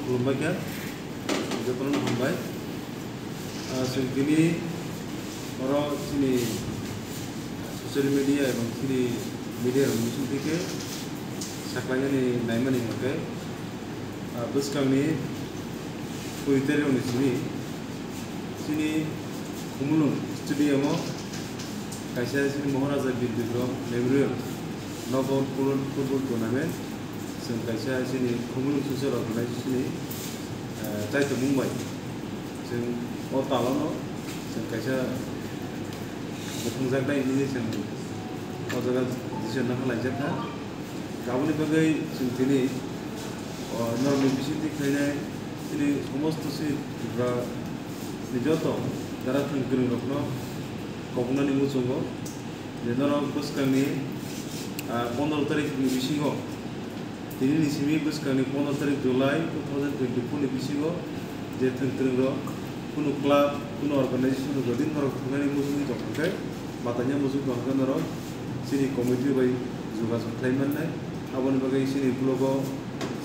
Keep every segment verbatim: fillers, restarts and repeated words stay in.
Khulumbai kha, jotono hambai. Ah, chwng tini oro chini social media ebong chini media rok bising thike saklainani naimani hwnkhe, ah, bwskangni kuri tarik ni simi chini Khumulwng stadium o kaisa chini Maharaja Bir Bikram Memorial Knockout Football Tournament. Chwng kaisa chini Khumulwng Social Organization ni, eh, chaitomung bai chwng o talo no chwng kaisa mwthangjaknai hinwi chwng o jaga decision no halaijak kha. Aboni bagwi chwng tini, o, norokni bisingtwi khlainai chini somosto chini Tripura ni joto jara thwng kwrwng rokno koboknani muchungo. Je norok bwskangni, ah, pondro tarikh ni bisingo, tini ni simi bwskangni pondro tarikh July two thousand twenty-four ni bisingo je thwng kwrwng rok kunu club, kunu organization rok jodi norok thwngnani muchungwi tongkha khe, batanya muchung tongkha khe norok chini committee bai jogajog khlai mannai. Aboni bagwi chini blogo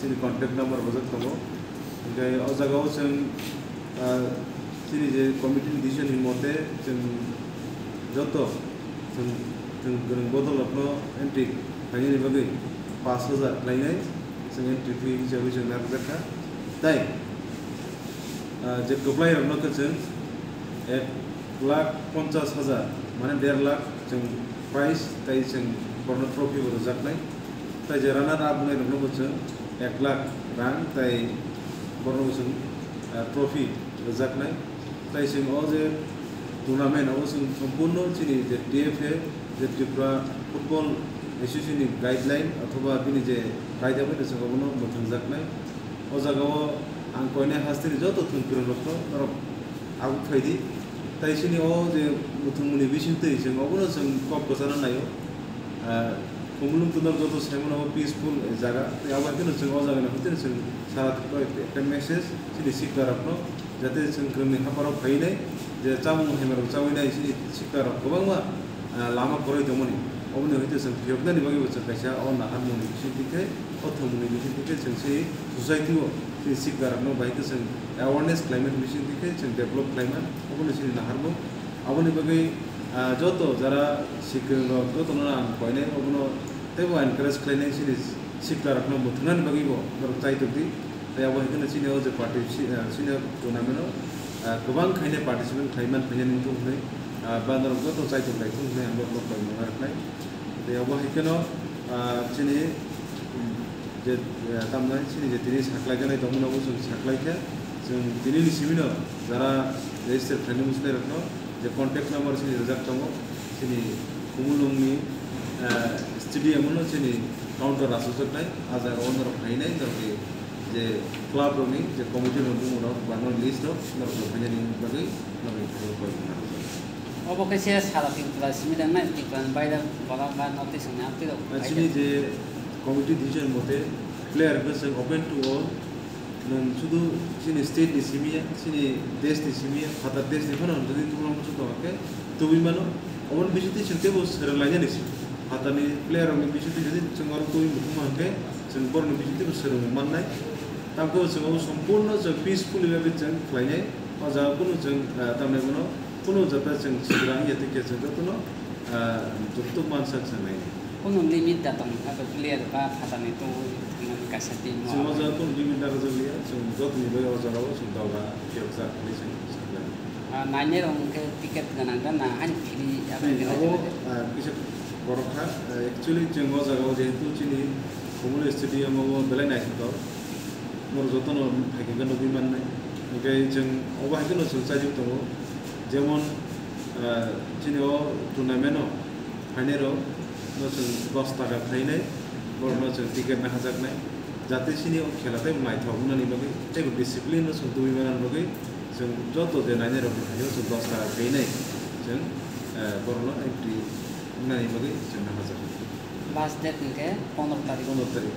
chini contact number rwjak tongo. Hwnkhe o jagao chwng, ah, chini je committee ni decision ni mote chwng joto chwng, chwng kwrwng bodol rokno entry khlainani bagwi pash hajar khlainai chwng entry fee hisabe chwng narwkjakha. Tai, ah, je kwplai rokno khe chwng ek lakh ponchas hajar, mane der lakh chwng prize tai chwng borno trophy bo rwjaknai. Tai je runner up wngnai rokno bo chwng ek lakh rang tai borno bo chwng, ah, trophy rwjaknai. Tai chwng o je tournament abo chwng sompurno chini je T F A, je Tripura Football Association ni guideline othoba bini je kaida bai chwng abono mwthangjaknai. O jagao ang koinai hasteni joto thwng kwrwng rokno norok abo khaidi. Tai chini o je mwthangmungni bisingtwi chwng obono chwng kok kwchana naio. Ah, Khumulwng Townok joto saimano peaceful jaga. Tei abo haikhe chwng o jaga ni hoiteno chwng sara Tripura ekta message chini sikla rokno, jate chwng kwrwngni hapharo phainai je chamung hamya rok chawi nai chini sikla rok kwbangma, ah, lama kwrwi tongmani. Oboni hoite chwng phiyoknani bagwi bo chwng kaisa o naharmungni bisingtwi khe, o thwngmungni bisingtwi khe chwng chini society o chini sikla rokno bai khe chwng awareness khlaimani bisingtwi khe chwng develop khlaimani. Oboni chini naharmung. Aboni bagwi, ah, joto jara sikwrwng rok jotono ang koinai obono teibo encourage khlainai chini sikla rokno mwthwngnani bagwi bo norok chai tongdi. Tei abo hai kheno chini o je party si-, ah, chini o tournament o, ah, kwbang khainai participant khlai man phainai nung thung hwnwi, ah, ba norok joto chai tong lai thung hwnwi ang norok koi mung narwknai. Tei abo hai kheno, ah, chini, um, je, ah, tamnai chini je tini saklai gwnai tongmano bo chwng saklai kha. Chwng tini ni simi no jara register khlainai muchunai rokno je contact number chini rijak tongo, chini Khumulwng ni, ah, stadium no chini counter achukjaknai, ah jaga o norok phainai norok ni je club rokni je committee rok bumung rok bangma list rok norok rok phainani bagwi norok ni thani koi mano. Obo khe se sara Tripura simi dang nai, Tripura ni baire bola ba north east ni amtwi rok. Ah, chini je committee decision mote player hwnkhe chwng open to all, nwng sudu chini state ni simi ya, chini desh ni simi ya, phatar desh ni phano jodi tubui mano chwng tongkha khe tubui mano, oboni bisingtwi chwng teibo swrwng lainani se. Phatar ni player rok ni bisingtwi jodi chwng oro tubui muthungma hwnkhe chwng borok ni bisingtwi bo swrwng mannai. Tamkhe bo chwng obo sompurno chwng peacefully bai chwng khlainai. O jaga kunu chwng, ah, tamni bono kunu jata chwng swrang ya tei khe chwng jotono, ah, juktuk mansak chwng nainai. Kunu limit da tong kha player ba phatarni tongwi thangmani kaisa team o. Chwng o jaga kunu limit da rwjak liya, chwng jotoni bai o jaga o chwng doga phiyokjak hinwi chwng sakha. Ah, nainai rok hwnkhe ticket gwnang da na hani free? Free, abo, ah, kisa borok kha, ah, actually chwng o jaga o jehetu chini Khumulwng stadium o belai naithotok, norok jotono phaikhe nugwi mannai. Hwnkhe chwng obo hai kheno chwng chajak tongo, jemon, ah, chini o tournament o phainai rok no chwng dos taka khlainai, borok no chwng ticket nahajaknai, jate chini o khela tei naithok wngnani bagwi tei bo discipline no chwng tubui manani bagwi chwng joto je nainai rok ni thani o chwng dos taka khlainai chwng, eh, borok no entry wngnani bagwi chwng nahajaknai. Last date hwnkhe pondro tarik. Pondro tarik.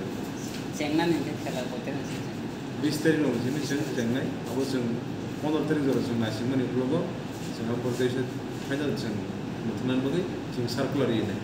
Chengnani hwnkhe khela kotor ni simi. Bis tarik rok ni simi chwng chengnai, abo chwng pondro tarik jora chwng naisingmani ukologo chwng abo kaisa final chwng muthunani bagwi chwng circular rinai.